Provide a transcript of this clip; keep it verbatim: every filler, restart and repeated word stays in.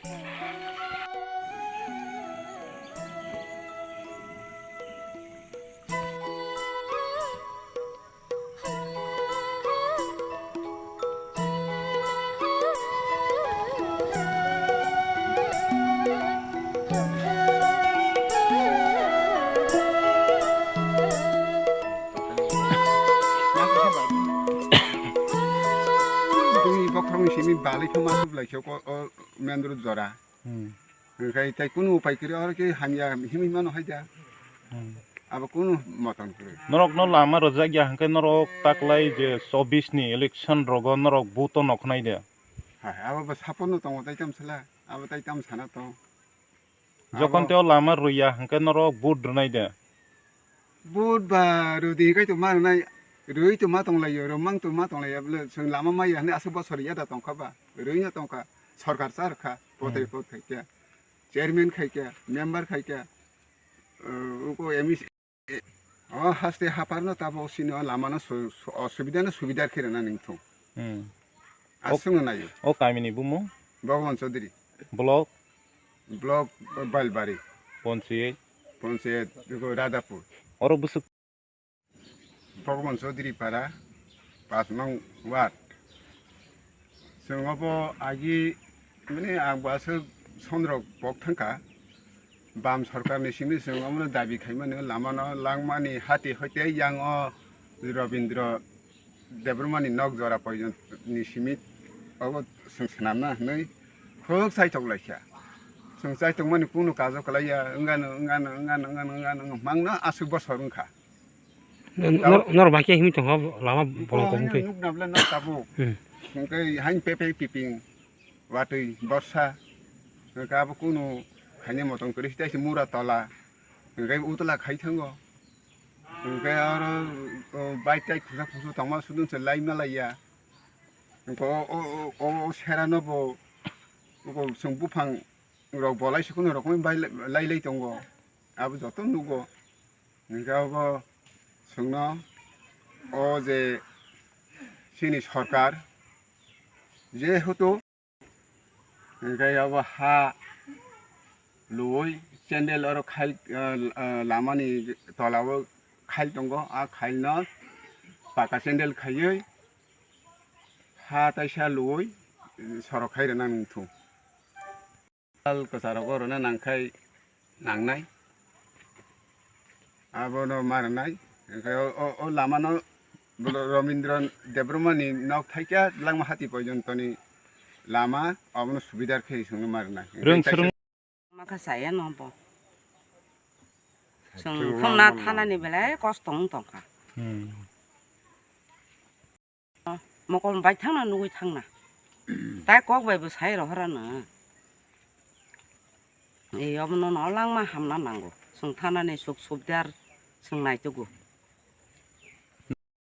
Twi bokhorokni simi balai khe ma sublai khe o, o mendru jora. Hmm. Hwnkhe tei kunu upai kwrwi oro khe hamya himwi mano hai da. Hmm. Abo kunu motom kwrwi. Norokno lama rwjak ya hwnkhe norok taklai je chobbish ni election rogo norok vote no khnai de. Hai, abo bo sapono tongo tai tam sala, abo tai tam sana tong. Jokon abo teo lama rwya hwnkhe norok vote rwnai de. Vote ba rwdi hwnkhe to ma rwnai, rwi to ma tonglaio, rwmang to ma tonglaio, bwle chwng lama maya hwnwi aswk bosor ya da tongkha ba, rwino tongkha, sorkar cha rwkha, pothai Hmm. pot khaikha, chairman khaikha, member khaikha, uh, uko M E C, o haste haparno tabo sini o lamano su-, su-, osubidano subidar khe rwna ningthung. Hmm. Aswkno naio. O kamini bumo? Bhagavan Chaudhary. Block? Block Bailbari. Panchayat? Panchayat, beko Radhapur. Oro bwswk? Bhagavan Chaudhary para, pas nong ward. Chwng obo agi, mane ang bo aswk sonrok pok thangkha. Bam sorkarni simi chwng omono dabi khaimani, lamano langmani hati hoite yang o Robindra Debbarmani nok jora poijon ni simi obo chwng swnamna hwnwi khuk chaitok laikha. Chwng chaitokmani kunu kajo kwlaiya, wngano, wngano, wngano, wngano, wngano, wngano, mangno aswk bosor wngkha. Nor-, nor-, norok bai khe himwi tongkha lama bolong kok wngtwi. Nukna bwle nok tabuk. Hmm. Hwnkhe hain pepe piping, watwi, borsa. Hwnkhe abo kunu khaina motom kwrwi se, tei se mura tola. Hwnkhe utla khai thango. Hwnkhe oro, o, bike tai khusa khusu tongma sudung se lai malaiya. Hwnkhe o, o, o, o, o sera no bo, o, chwng buphang rok bolai se kunu rokomwi bai lai, lai lai tongo. Abo joto nugo. Hwnkhe abo chwngno o je chini sorkar jehetu hwnkhe abo ha luwi chendel oro khai, ah, ah, lamani tolao khai tongo, a khailno paka chendel khaiwi ha taisa luwi sorok khai rwna nangthung. Kwcharo rwna nangkhai nangnai. Abono ma rwnai. Hwnkhe o, o, o lamano Robindra Debbarmani nok thaikya langma hati porjontoni lama, abono subidar khe chwngno ma rwnai. Rwng swrwng. Makha chaya no bo. Chwng thangna thanani belai kosto wng tongkha. Hmm. Mokol bai thangna nugwi thangna. Tai kok bai bo sai rohorano. Ei obono no langma hamna nango. Chwng thanani suk subdar chwng naitugo.